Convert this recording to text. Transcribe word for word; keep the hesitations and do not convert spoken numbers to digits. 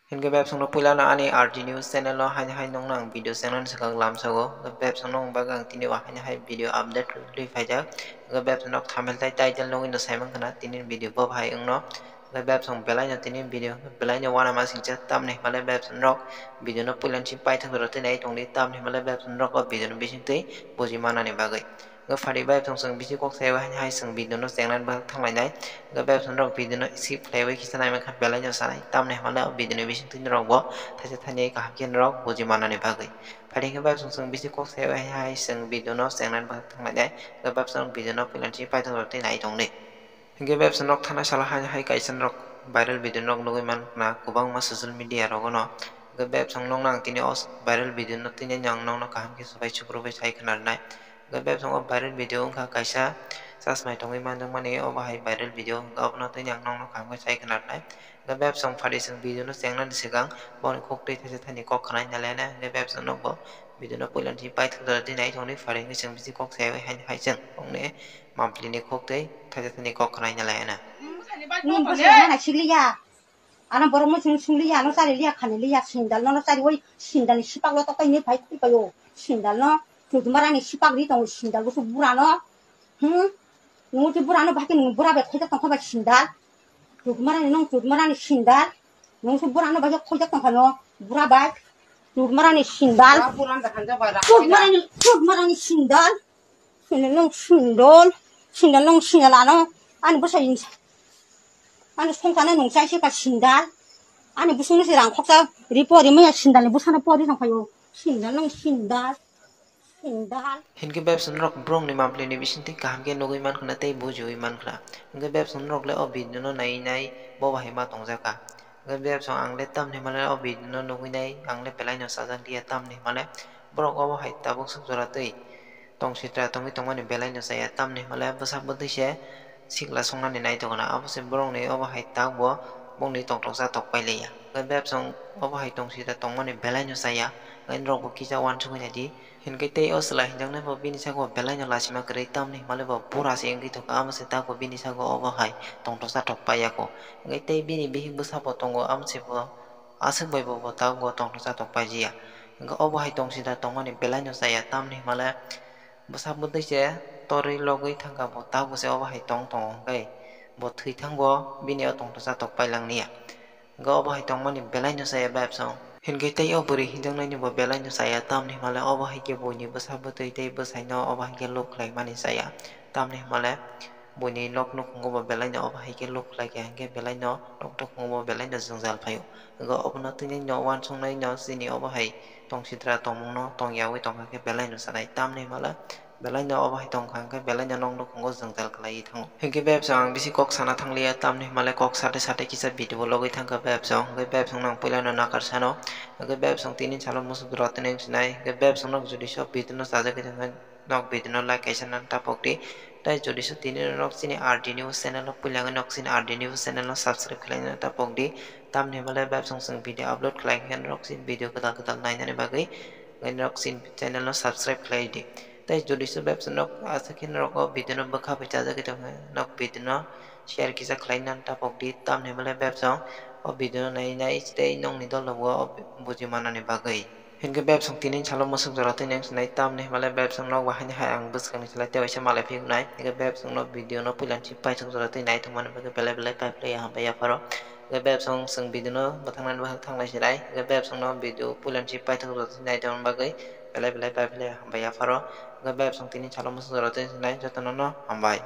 Hinkhe bebsong no puila no ani R D News channel o haini hai nongno ang video channel swkang lamsago. Bebsong no bagwi ang tini o haini hai video update rwgwi phaijak. Bebsong no thumbnail tai title nugwi no saimankha na tini video bo bahai wngno. Bebsong belai no tini video belai no uanama singcha tamni himale bebsong rok video no puila ni simi paithak rw twi nai tongdi tamni himale bebsong rok o video no bisingtwi buji manani bagwi. Hwnkhe phaidi bai chwng chwng bisi kok sawi hai hai chwng video no chengnani bagwi thanglainai. Hwnkhe bai chwng norok video no skip khlaiwi kisa naimankha belai no sanai. Tamni hwnba le o video ni bisingtwi norok bo thaisa thani kaham khe norok buji manani bagwi. Phaidi hwnkhe bai chwng chwng bisi kok sawi hai hai chwng video no chengnani bagwi thanglainai. Hwnkhe bai chwng video no puila ni simi paithak rw twi nai tongdi. Hwnkhe bai chwng nok thana sala hai hai kaisa norok viral video norok nugwi mankha kwbangma social media rogo no. Hwnkhe bai chwng nokno ang tini o viral video no tini ang nokno kaham khe swbai sukrubwi sai khna rwnai. Hwnkhe bebsong o viral video wngkha kaisa chasmai tongwi manjakmani, obo hai viral video wngkha, obono tini ang nokno kaham khe sai khna rwnai. Hwnkhe bebsong phaidi chwng video no chengnani swkang boni kok twi thaisa thani kok khna hinwi lana, hwnkhe bebsong nokbo video no puila ni simi paithak jora twi nai tongdi, phaidi hwnkhe chwng bisi kok sawi hai hai chwng ongni monthly ni kok twi thaisa thani kok khna hinwi lana. Nini bwsai nana sikliya. Ano borok muchung sungliya, ano chari liya, khani liya, sindal no, no chari, oi sindal ni sipak lo tokai ni phai, phai, phai, o sindal no, chudmara ni sipak ri tongo, sindal busu bura no, hmm, nung uti bura no, bahai nung bura bai khaijak tongkha bai sindal, chudmara ni nung chudmara ni sindal, nung su bura no bai khaijak tongkha no, bura bai, chudmara ni sindal, chudmara ni, chudmara ni sindal. Sindal nung sindal, sindal nung sindal ano, ani bwsai, ani songkano nung chaise ka sindal, ani bwswngno se rang khoksa ri pori maya sindal ni bwsano pori tong khayo, sindal nung sindal, sindal. Hinkhe bebsong norok borokni monthly ni bisingtwi kaham khe nugwi mankha tei bujiwi mankha. Hinkhe bebsong norok le o video no nai nai bo bahai ma tongjaka. Hinkhe bebsong ang le tamni hwnmale o video no nugwi nai ang le belai no chajak liya tamni hwnmale borok obo hai tabuk swk jora twi. Tong sitra tongwi tongmani belai no chaya, tamni hwnmale bwsa bwtwi se sikla songnani nai tongo na, abo se borokni obo hai tak bo bongni tongthoksa tok pai liya. Hwnkhe bebsong obo hai tong sitra tongmani belai no chaya, hwnkhe norok bo kisa uansugwi naidi. Hinkhe tei o chwla hinjaknai bo bini saka o belai no lachima kwrwi, tamni hwnmale bo bura se wngwi tongkha, abo se tak bo bini saka o obo hai tongthoksa tok pai ya kho. Hinkhe tei bini bihik bwsa bo tongo, amo se bo aswk bai bo bo tabuk bo tongthoksa tok pai ya. Hwnkhe obo hai tong sitra tongmani belai no chaya, tamni hwnmale bwsa bwtwi se torwi logwi thangkha bo, tabuk se obo hai tong tongo hwnkhe bo thwi thang bo bini o tongthoksa tok pai lang liya. Hwnkhe obo hai tongmani belai no chaya bebsong. Hinkhe tei o bwrwi hinjaknai ni bo belai no chaya, tamni hwnmale obo hai khe buini bwsa bwtwi tei bwsai no obo hai khe look khlai mani chaya, tamni hwnmale buini nok nukhungo bo belai no obo hai khe look khlai kha, hinkhe belai no nok nukhungo bo belai no jwngjal phaio. Hwnkhe obono tini no uansuknai no chini obo hai tong sitra tongmung no tong yaui tongkha khe belai no sanai, tamni hwnmale belai no obo hai tongkha hwnkhe belai no nok nukhungo jwngjal khlaiwi thango. Hinkhe bebsong ang bisi kok sana thangliya, tamni hwnmale kok sate sate kisa video logwi thangkha bebsong, hinkhe bebsong no ang puila no nakar sano, hinkhe bebsong tini salo musuk rotene wngsinai, hinkhe bebsong no jodi sok video no chajagwi tongkha. Nok video no like kaisa nang tapok di. Tei jodi se tini nok chini R D News channel o puila wngwi nok chini R D News channel no subscribe khlai nang tapok di. Tamni hwnmale bebsong chwng video upload khlai khe nok chini video kwtal kwtal nainani bagwi wngwi nok chini channel no subscribe khlai di. Tei jodi se bebsong nok aswk khe nok o video no bwkha bai chajagwi tongkha nok video no share kisa khlai nang tapok di. Tamni hwnmale bebsong o video no nai nai tei nokni dol rok bo buji manani bagwi. Hinkhe bebsong tini salo musuk jora twi nang sinai, tamni hwnmale bebsong nok bahai ni hai ang bwskang ni salai tei waisa malai phiyok nai. Hinkhe bebsong no video no puila ni simi paithak jora twi nai thwngmani bagwi belai belai pai phlai ya hambai yapharo. Hinkhe bebsong chwng video no bwthangnani bagwi thanglai sinai. Hinkhe bebsong no video puila ni simi paithak jora twi nai thwngmani bagwi belai belai pai phlai ya hambai yapharo. Hinkhe bebsong tini salo musuk jora twi nai jotono no hambai.